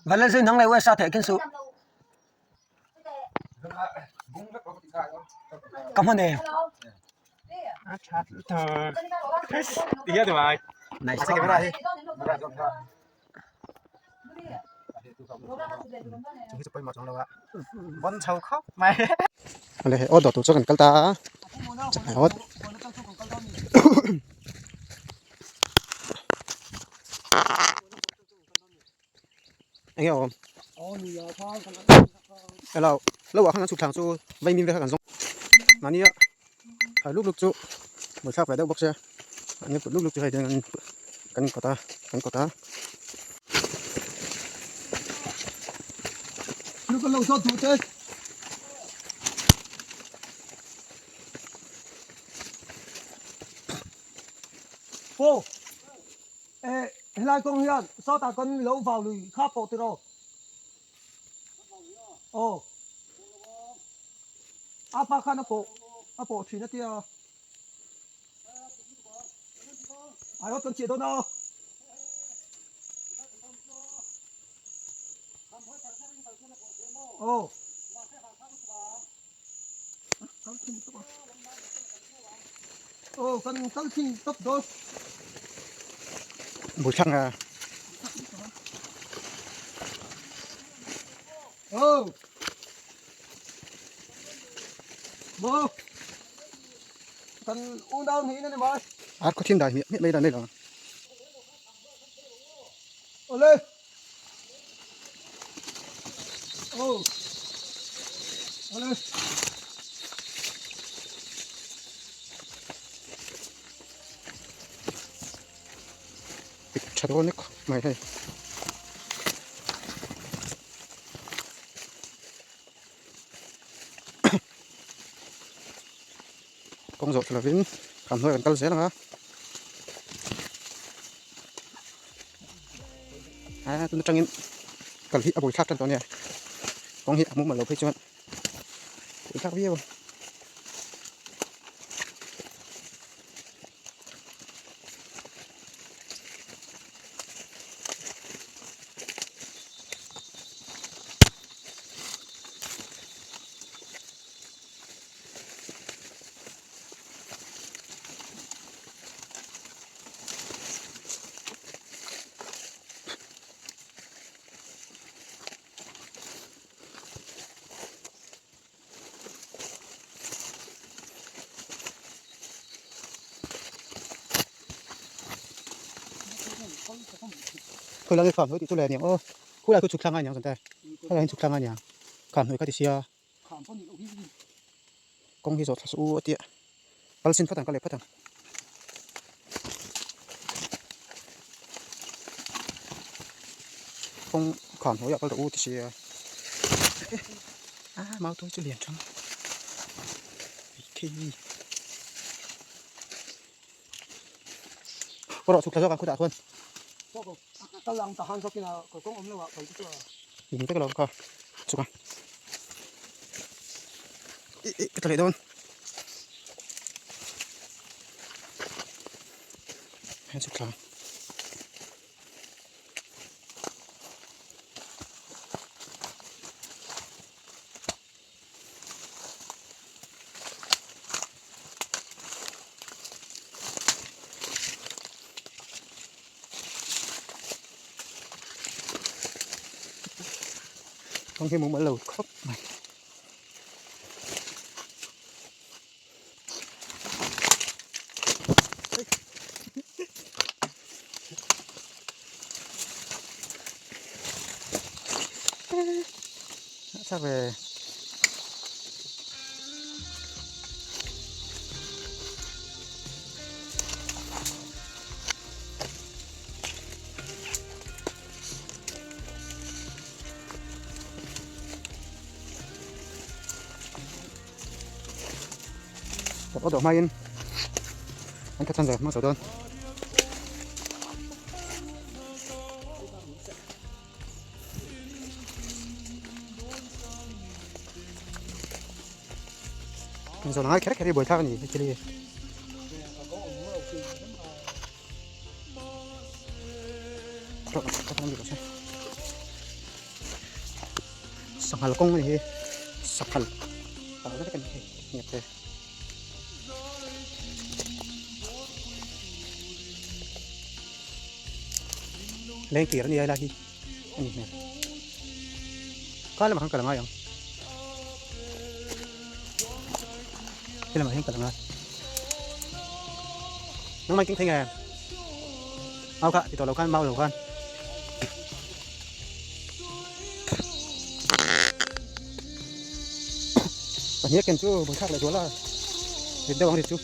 Vanlalzui nang leh USA theih khin suh. Ka hman e. Nice. Awle hei aw dawr tur chu kan kal ta a chaknai awt enge awm hello lo ah khan an chhuk thlang chu vaimim vel kha kan zawng mahnia phai luk luk chu buaithlak ve deuh bawk sia mahnia put luk luk chu hei hian kan inkawt a kan kawt a. Eh, helai kawng hian sawtah kan lo vau lui kha pawh tiraw? Aw. A pa khan a pawh a pawh thin a tia. Ai awt kan chiah dawn a. Aw. Aw kan kal thin tawp dawn. Buithlang a. Aw. Maw. Kan unau niin a ni mai. Ar khaw thim dai hmiah hmiah mai dan mai lo. Awle. Aw. Awle. Pik tha dawn nek mai hei. Kawng zawh thla lovin kan hnuaiah kan kal zel ang a. A tun atangin kal hi a buaithlak tan tawh a nia kawng hi a mumal lo phei chuan buaithlak viau a. Khawilai nge kham hnuai tih chu le aniang aw khawilai khu chhuk thlang a niang chuan te khawilai hian chhuk thlang a niang kham hnuai kha ti sia. Kawng hi zawh thla suh u a tia kal sin phawt ang ka leh phawt ang. Kawng kham hnuaiah kal rawh u ti sia a mau tawi chu lian thang thei kawr ah chhuk thla zawk ang khutah khuan kal ang tahan zawkin a kawng awm lo ah kal chu a in vek lo kha chhuk ang. Ih ka tla leh dawn heng chu tla kawng hi mumal lo khawp mai. Chắc về Có độ mai in anh cắt chân rồi mang sổ đơn Zawn angai kher kher hi buaithlak a ni actually. Sanghal kawng a ni hi sanghal tah vek a ni hei nge te. Lengkir a ni lai hi a ni hmel kha lamah khan kal a ngai ang he lamah hian kal a ngai nangmah in keng thei nge mau kha ti tawh lo khan mau lo khan. Pahnih a ken chu buaithlak leh zual a rit deuh ang rit chu.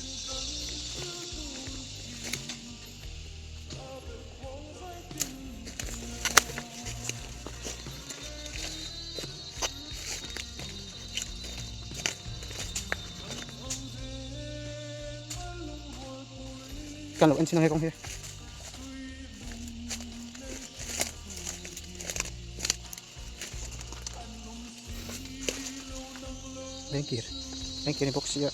Kan lo en chin ang he kawng hi. Lengkir lengkir ni bawk sia.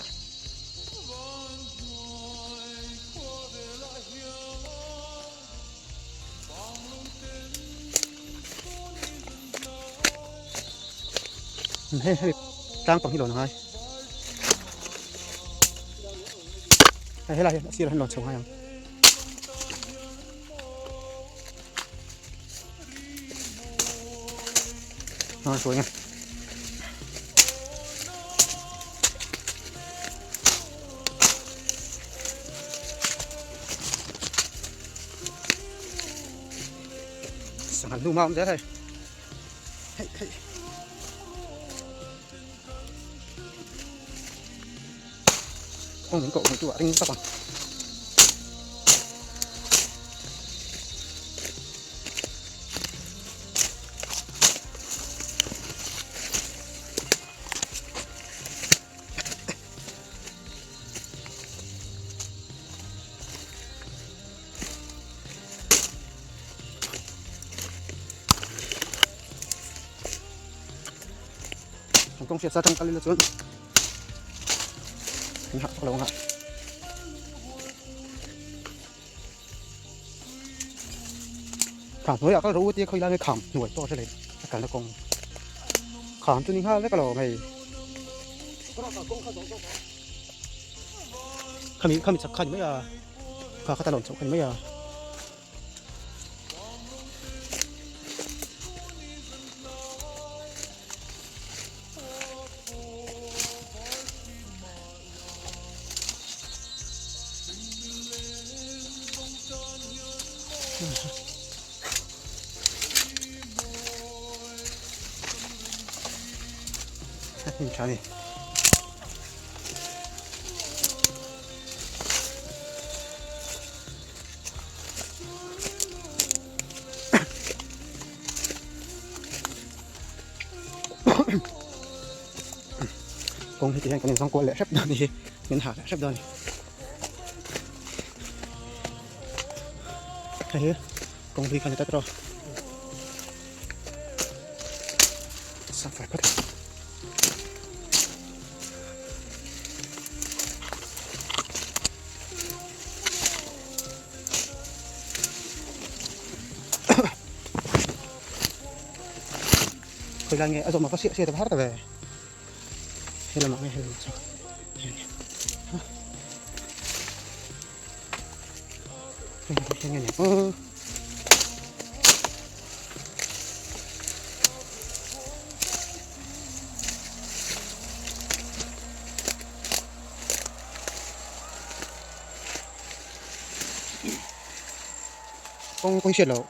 Hei hei tlang pang hi lawn a ngai hei helai hi a sirah hian lawn chho ngai ang. À,สวยไง Sanghal hnu ma awm zel hei hei hei kawng min koh hmuh tu ah ring tawp ang. An kawng hriat sa tang kal ila chuan an hah vak lo ang a. Kham hnuaiah kal rawh u tia khawi lai nge kham hnuai pawh a hre leh a kalna kawng kham chu ni nghal vek alawm hei. Khami khami chak kha ni mai a kha kha ta lawn chhoh kha ni mai a. Hnim tha a ni. Kawng hi ti hian kan inzawng kual leh hrep dawn a ni hi min ha leh hrep dawn a ni hei hi kawng hlui kha a ni ta tawh a sangfai phawt ang. Khawilai nge a zawm a va siah siah ta har ta ve he lamah nge he lamah chu hei hei nge ni aw. Kawng kawng hriat loh.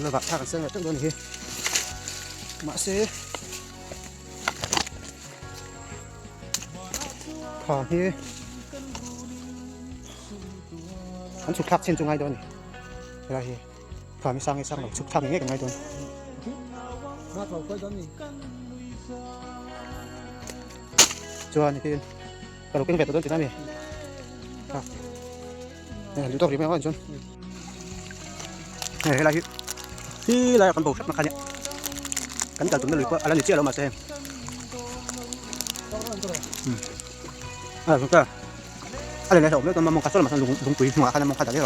Tuna vah thlak an seng leh teuh dawn a ni hi. Mahse. Kham hi an chhuk thlak chin chu ngai dawn a ni helai hi kham hi sang nge sang lo chhuk thlak ngei ngei kan ngai dawn. Chuan hei ka lo keng ve tawh dawn tihna a ni. Ha hei han duh tawk rih mai ang chuan hei helai hi hi lai ah kan bo hrep na kha nia kan kal tumna lui pawh a la ni chiah lo mahse hei a chu ta a lian hlauh mai chuan mawng kha saw lamah sawn lungpui hnungah khan mawng kha dah daih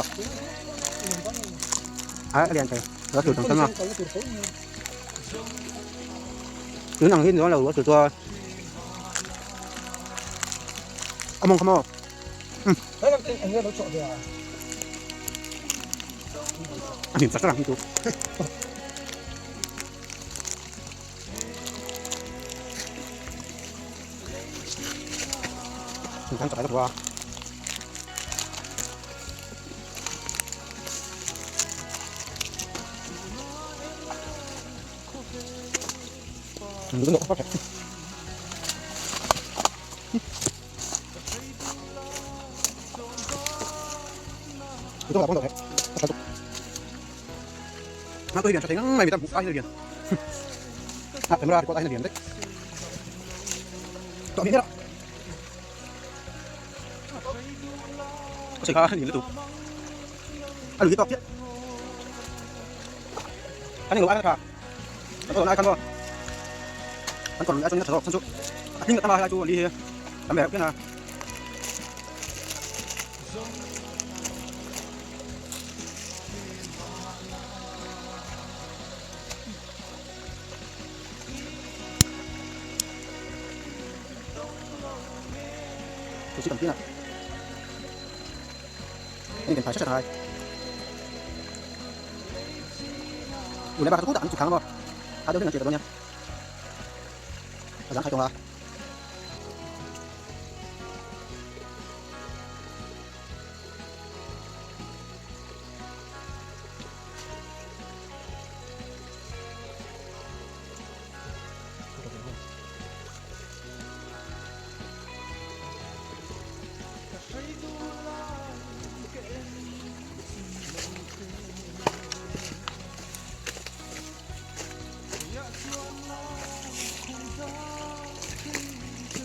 a a lian thei a tur tam tam a. Tun ang hi ni dawn lo a chu chuan a mawng kha maw a hnim chak chak ang hi chu. Kan chak ai ka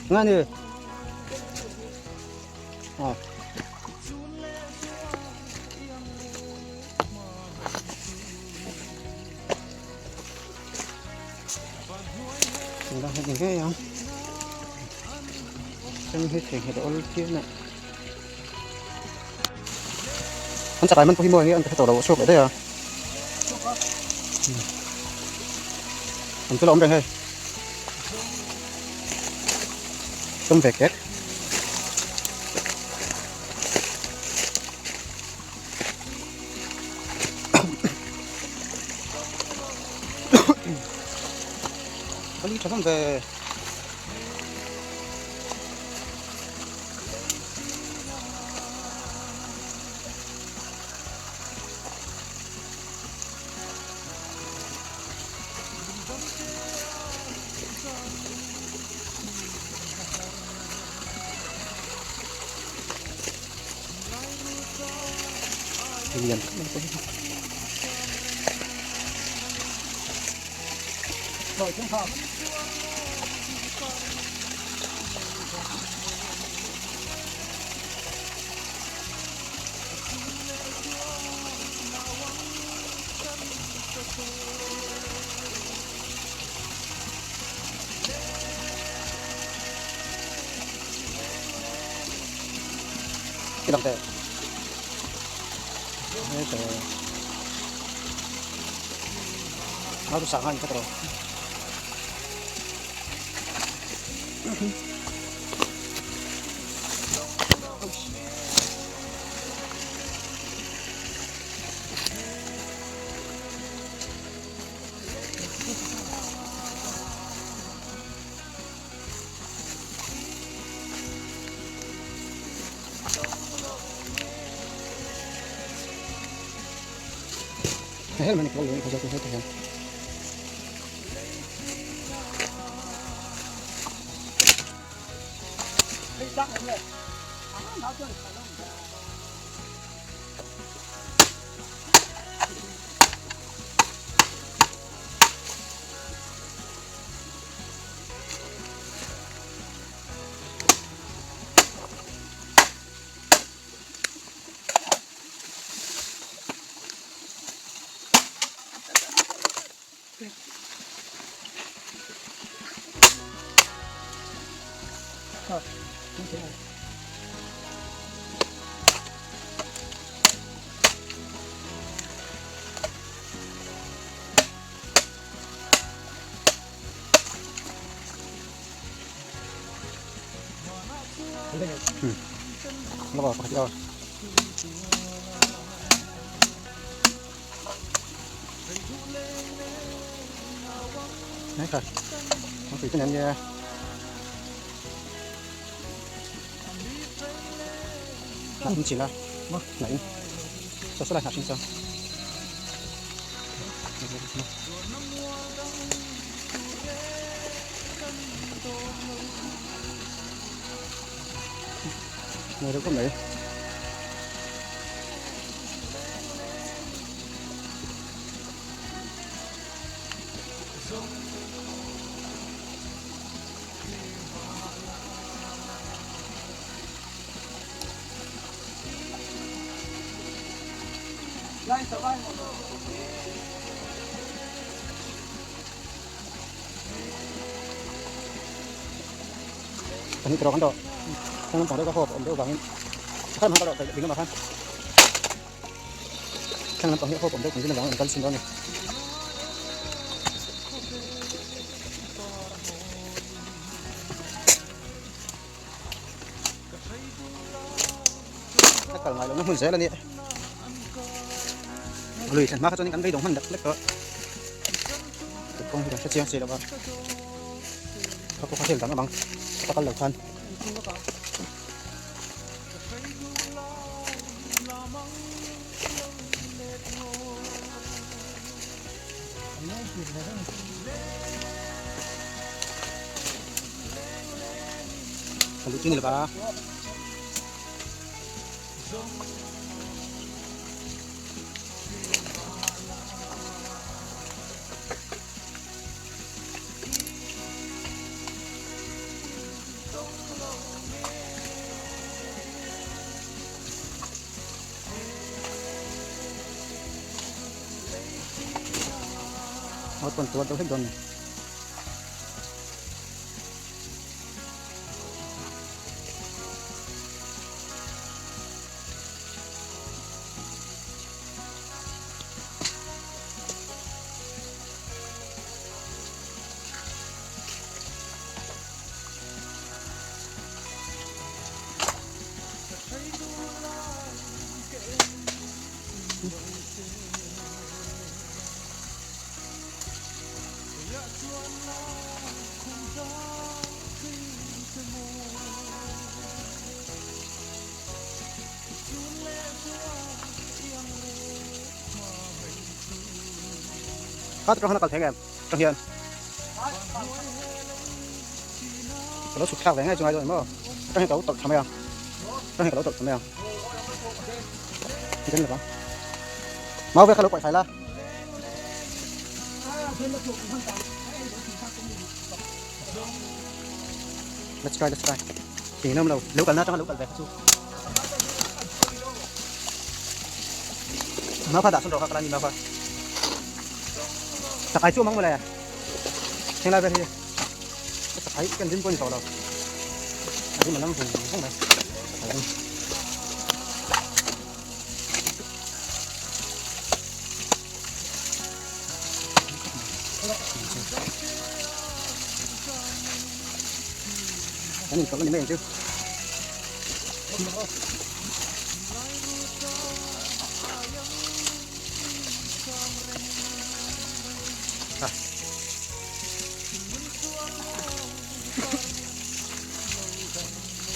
Nga ni. Ờ. Chúng ta hãy nghe không? Xem hết thể hiện được kia này. Anh chặt lại mình có khi mồi nghe anh phải tổ đầu suốt ở đây à? Anh cứ lộn đây thôi. Tâm về két. Có lý cho về. Lian cái đồng tiền nó sáng hơn cái rồi. Helmet có lưỡi có hết rồi. Lava pakhat hi a. Nai kha. Ang pui te nen nia. Hnah in chil a. Hnah in. Saw saw lai hnah hring chuan. Nei deuh khawp mai. Kan hi kan dawh thlang lampang deuh ka hawp a awm deuh vangin kha lam han ka dawh ding lamah khan thlang lampang hi a hawp awm deuh kan rin avangin an kal chhin dawn a ni. A kal ngai lohna hmun zel a ni. Lui thlen hma kha chuanin kan beidawng hman lek lek tawh. Kawng hi kan hre chiang si lo va. Kha pawh kha thil dang amang ka kal lo khan. Ka luh chu ni lova. Ngawt pawn tuar deuh hlek dawn ni. Kha tang khan a kal thei em tang hian ka lo chhuk thlak ve ngei chu ngai dawn maw tang hian ka lo tawlh thla mai a tang hian ka lo tawlh thla mai a ti kan lova mau vel kha lo paih fai la. Let's try, let's try. Thì nó đâu, nếu cần nó trong lúc cần về chu. Nó phát đã xong rồi các bạn nhìn nó phát. Chặt ai chu mong mà này. Thằng này về thì chặt ai cần dính quân sổ đâu. Cái mà nó vùng không này. Cái này có cái này chứ.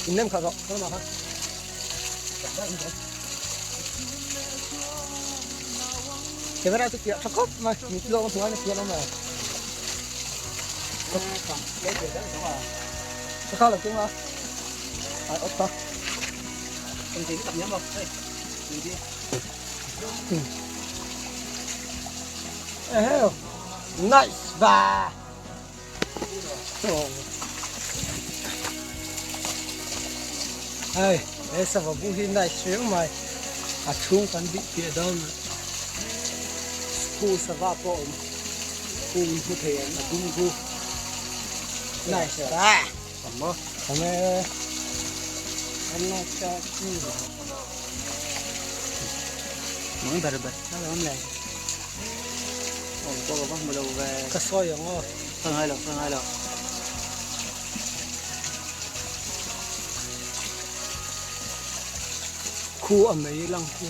In nem kha rawh kal mah kha. Camera chu piah tha khawp mai mit lawng a hnuai a piah lo mai. Ka kha lo tum a ai awp ta. Eheu nice va. Hei he sava bu hi nice riau mai a chhung kan bih piah dawn a school sava pawh a awm kung hmu thei ang a dum chu nice ta. Mang ber ber kha lo awm le. Awm pawh ka va hmu lo ve. Ka sawi ang aw. Sawi ngai lo, sawi ngai lo. Khu a mei lang khu.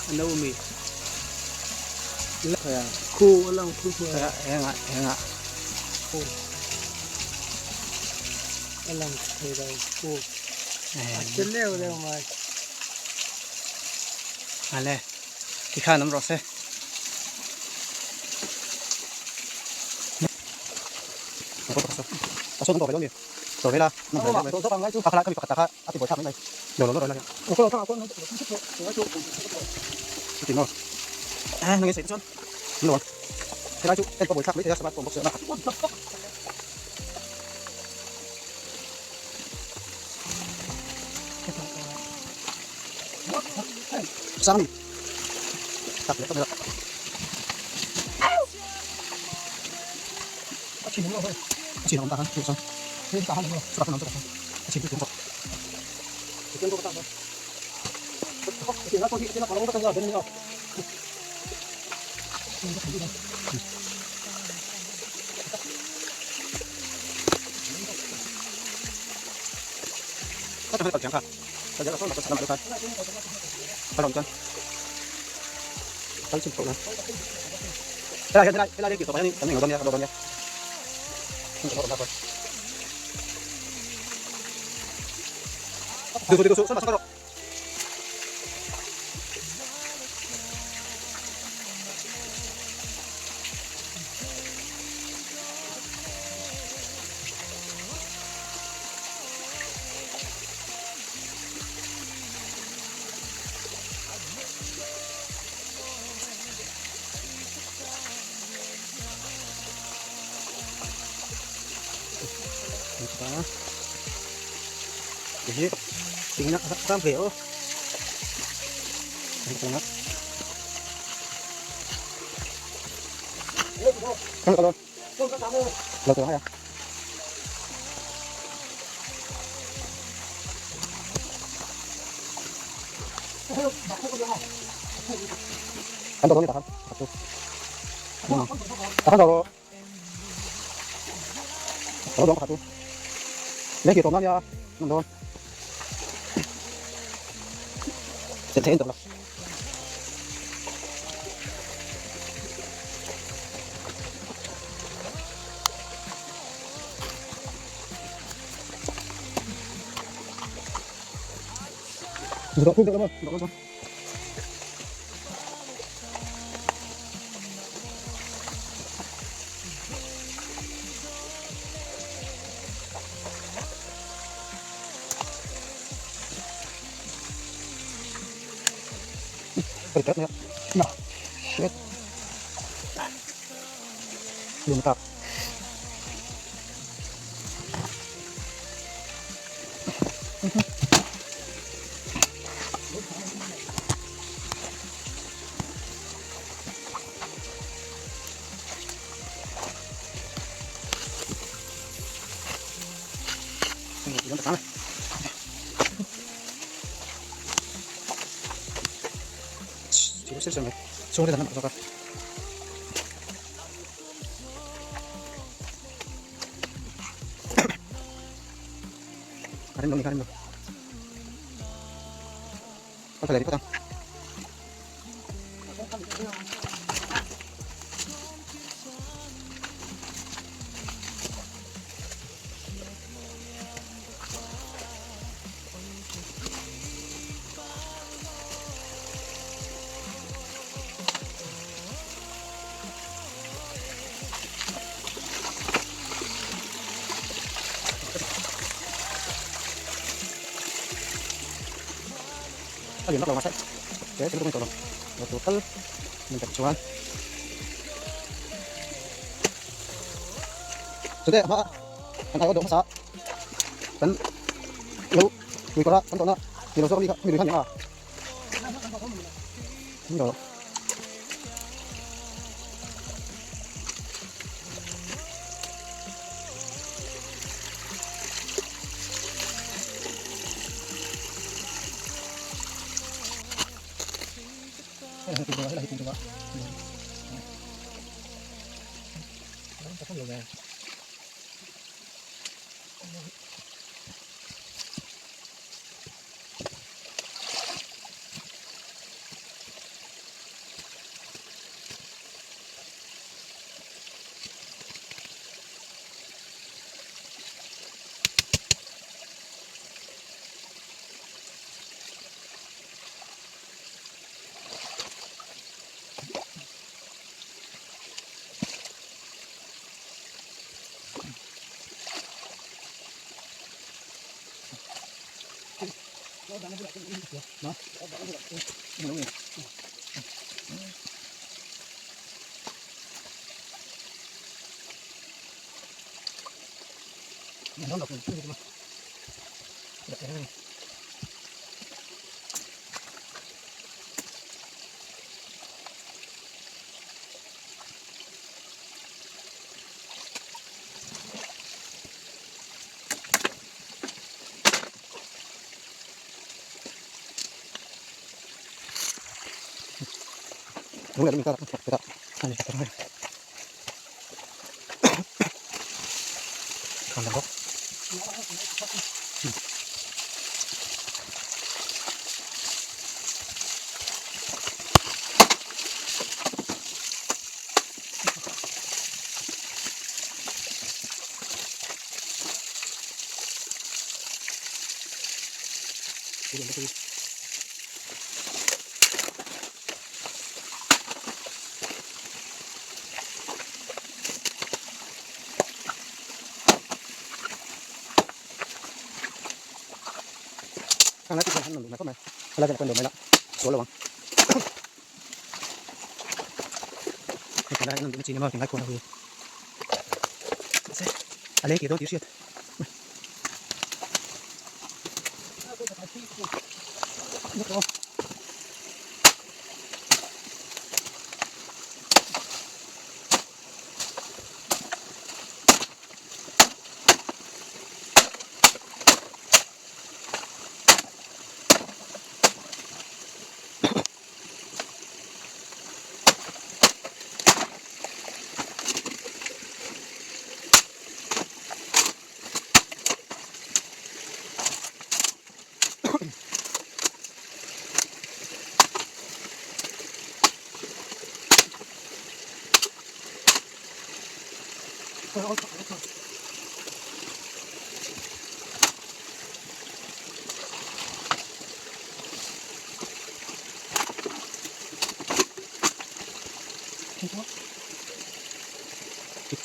A no mi. Khu a lang khu khu. Engah engah. Khu. A lang thei lo khu. A che leu leu mai. Ale. Tikhan awm rawh se.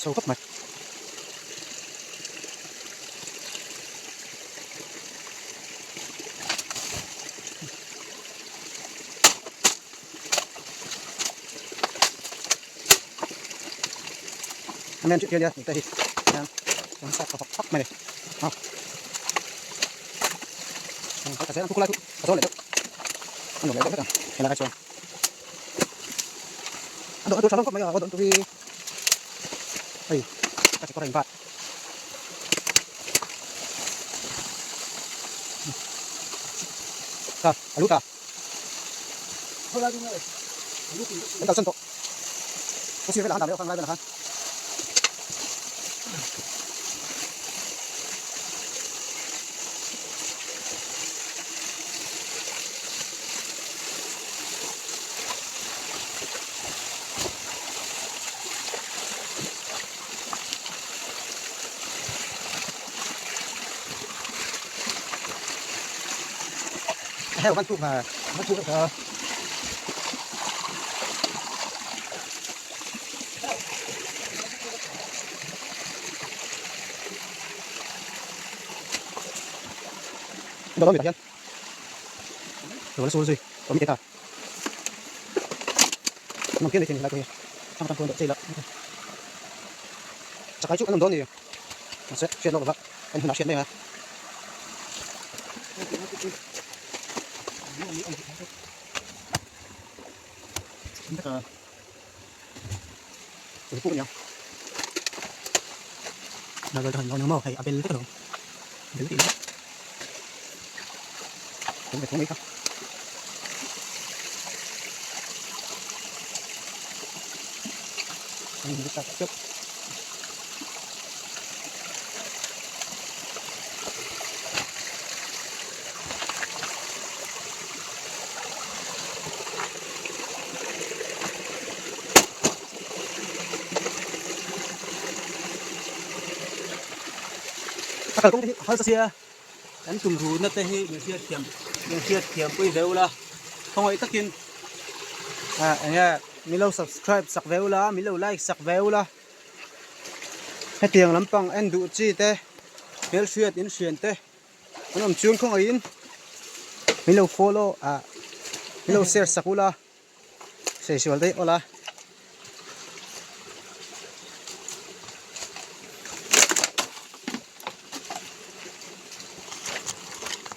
Chho khawp mai. Anh em chuyện kia đi, đây em sạc khóc khóc mày này. Có sẽ ăn lại có lại ăn lại hết à, là cái chuồng. Ăn đồ ăn đồ mấy à, đồ tôi đây, các chị có đánh phạt. Ta, alu ta. Đến tàu sân tổ. Có xin phải làm đâu, không lại bên nào. Heo văn thu mà văn thu được. Đó đó mình rồi nó xuống rồi có mình ta nó kia thì lại coi thằng thằng con đợi chơi lợ chắc cái chút nó đó thì nó sẽ chuyện lộ vậy anh nói chuyện đây mà rồi rồi nó màu hay ở bên cái rồi đứng thì cũng phải mấy không. An in tak teuh. A kalkawng te hi a harsa sia. Kan tum ruhna te hi min hriatthiam min hriatthiam pui ve ula khawngaih takin ah eng nge min lo subscribe sak ve ula min lo like sak ve ula hetiang lampang en duh chi te hmelhriat in hrian te an awm chuan khawngaihin min lo follow ah min lo share sak ula saisual daih awla.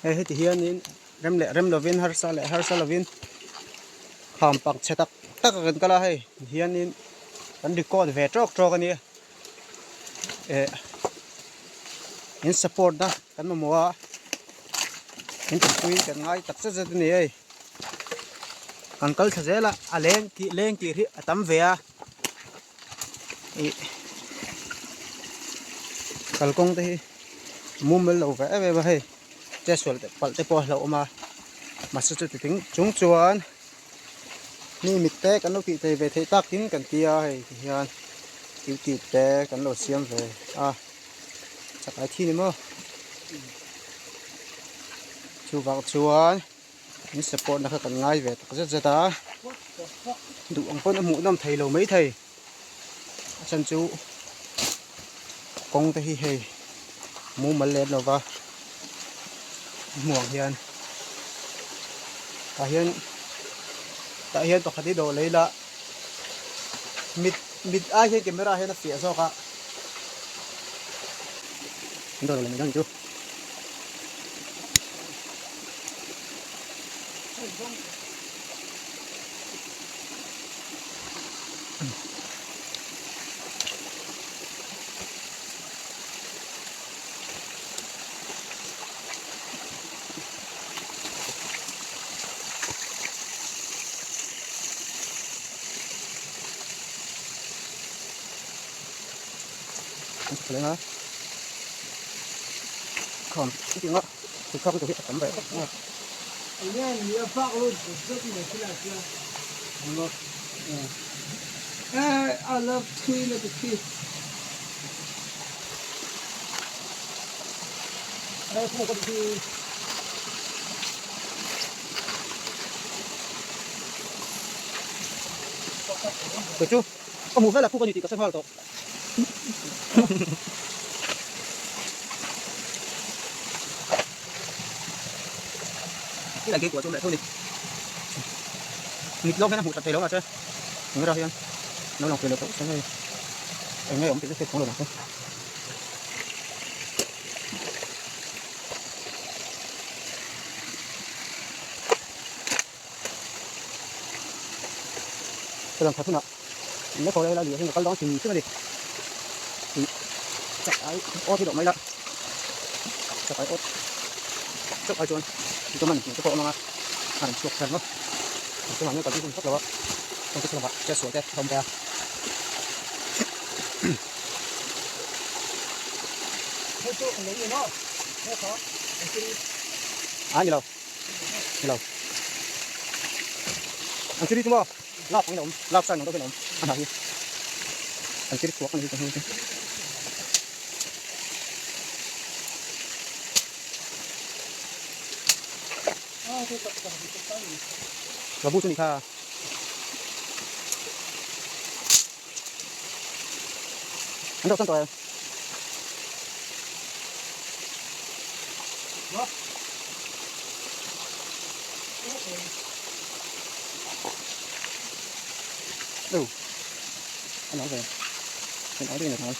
Hei heti hianin rem leh rem lovin harsa leh harsa lovin kham pak chhe tak tak a kan kal a hei hianin kan record ve tawk tawk a nia eh in support na kan mamawh a in tanpui kan ngai tak zet zet a ni hei. Kan kal thla zel a a leng tih leng tih hi a tam ve a ih kalkawng te hi mumal lo ve em em a hei chetsual te palh te pawh a hlauhawm a mahse chuti ting chung chuan mi mit te kan lo tih thei ve theih tak in kan tia hei ti hian duty te kan lo siam ve a chakai thi ni maw chuvang chuan. In support na kha kan ngai ve tak zet zet a duh ang pawn a hmuh nawm thei lo mai thei a chhan chu kawng te hi hei mumal lem lo va hmuh ang hian tah hian tah hian pakhat hi dawh lei la mit mit ai hian camera hian a fiah zawk a an dawh lo leh mai dawn chu. Kham tinga thuthlak te hi a tam ve khawp mai a. Chu ka hmuh vel a puk a ni tih ka hre nghal tawh. Mit lawk hian a hmuh that thei lo mahse camera hian lo lang thei lo tawh se hei eng nge awm tih chu hriat chhuang lo mahse. Ka lang that hunah in la thaw lai lai hi ka kal dawn hrim hrim a ni. Ih chak ai awt hi dawh mai la chak ai awt chauh ai chuan chu man te pawh a awm ang a a rawn chhuak thar ngawt a chungah hian kalpui hun vak lo a kawngka chhungah chair sual te a awm ve a. A ni lo. Hello. An chiri chu maw lak ang in a awm lak sign ang deuh hian a awm a hnah hi an chiri chhuak a ni hi. Babu chu ni kha. An deuh san tawh em? Đâu? Anh nói về. Anh nói đi này thôi.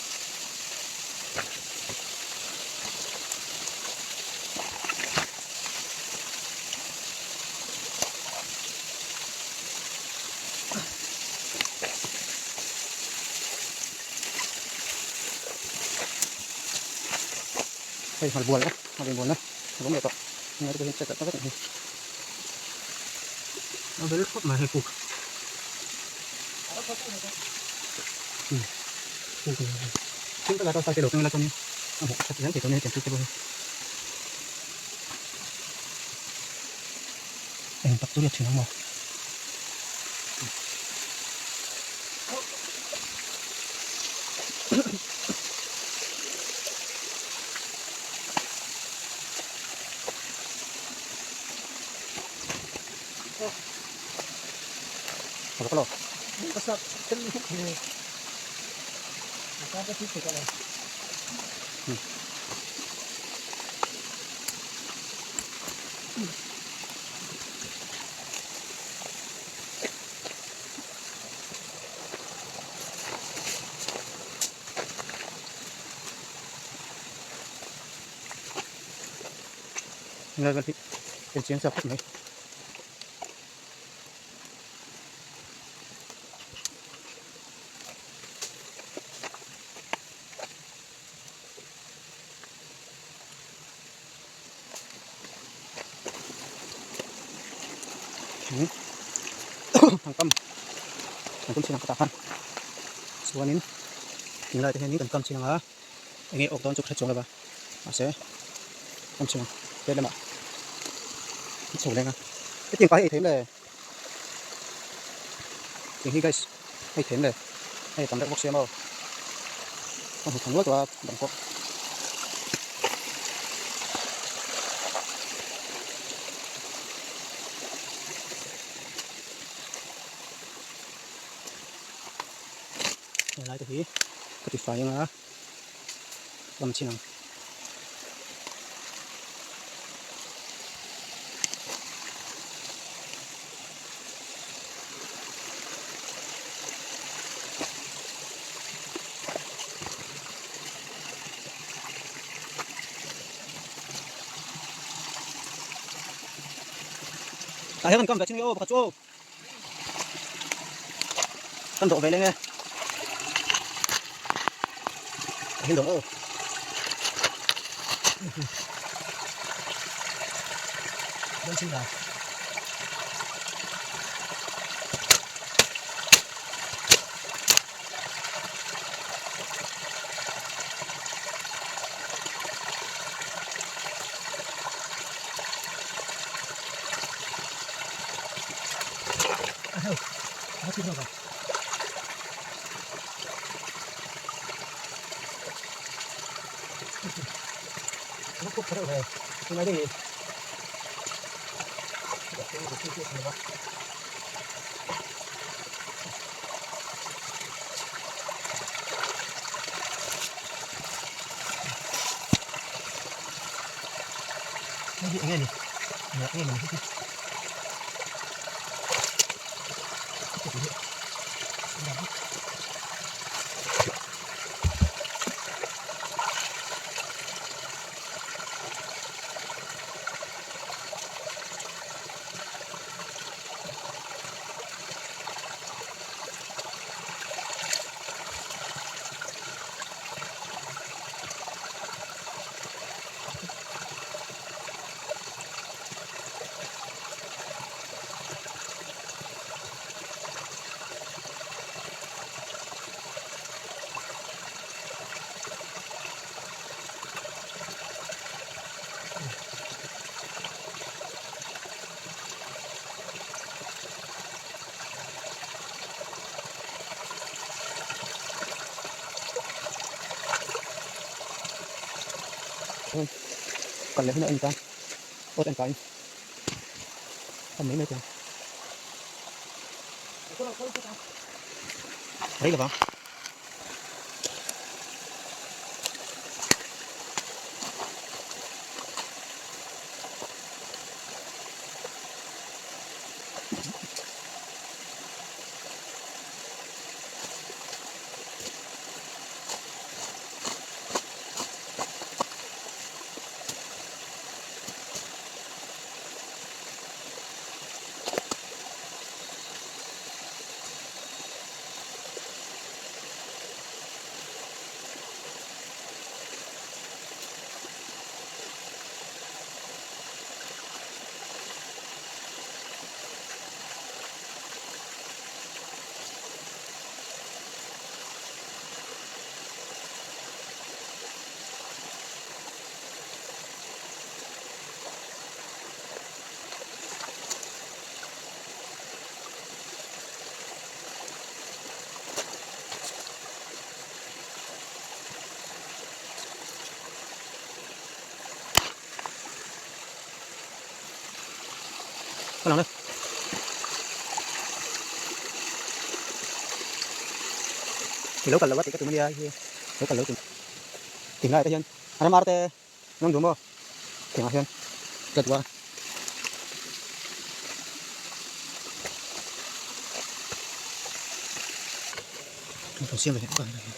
Hei hmar bual a hmar inbual na a awm leh tawh heng te pawh hian check tak vek a ni a bel khawp mai hei puk. Thil ka la ta lo keng la chuan a hmuh that zel thei tawh nia hetiang thil te pawh hi. Eng tak chu riat thin ang maw? Helai vel hi enchiang chak khawp mai. Thang kam kan tum chin ang khatah khan chuanin tunlai te hianin kan kam chin ang a enge awk dawn chu ka hre chuang lo va mahse kam chin ang vel lamah an chho leng a hetiang pa hi ei theim le tiang hi guys ei theim le hei tam deuh bawk sia maw ka hmu tha nual tawh a dang pawh. Helai te hi ka ti fai anga lam chin ang. Tah hian kan kam ve chin nge aw pakhat chu aw. Kan dawh ve leng e. A him dawng aw. Don chin la. Kal leh hunah en tan awt en pahin a mai mai thei ang rei lovang. Ka lang le. I lo kal lo a tih ka tum ania hi lo kal lo tum. Ti lai te hian a ram ar te an awm duh maw tiangah hian ka duh a. Siam ve leh a.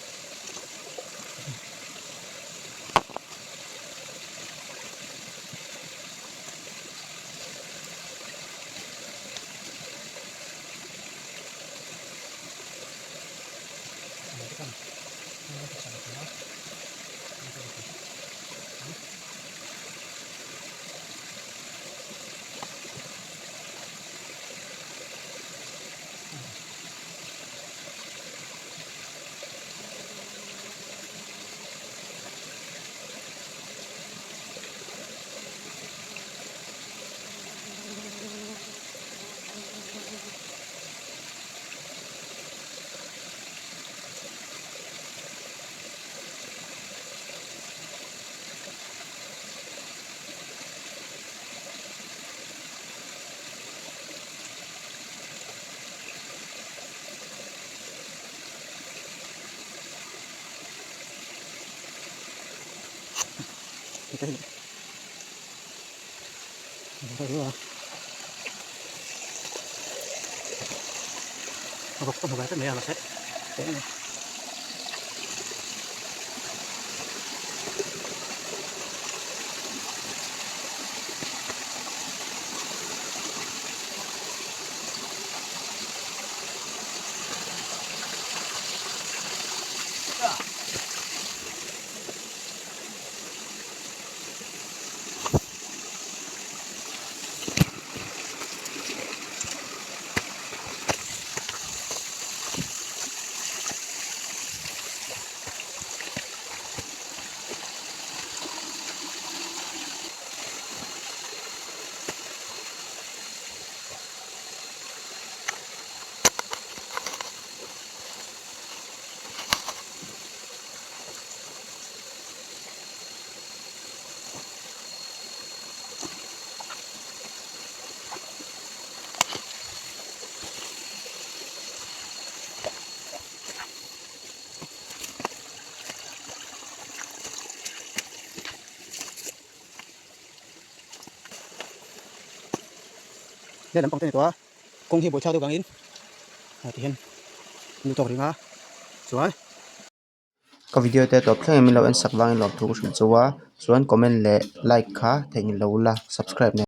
He lampang te a ni tawh a kawng hi buaithlak deuh vangin ah ti hian an duh tawk reng a chuan. Ka video te tawp thleng in min lo en sak vangin lawmthu ka hrilh chu a chuan comment leh like kha theihnghilh lo ula subscribe nen.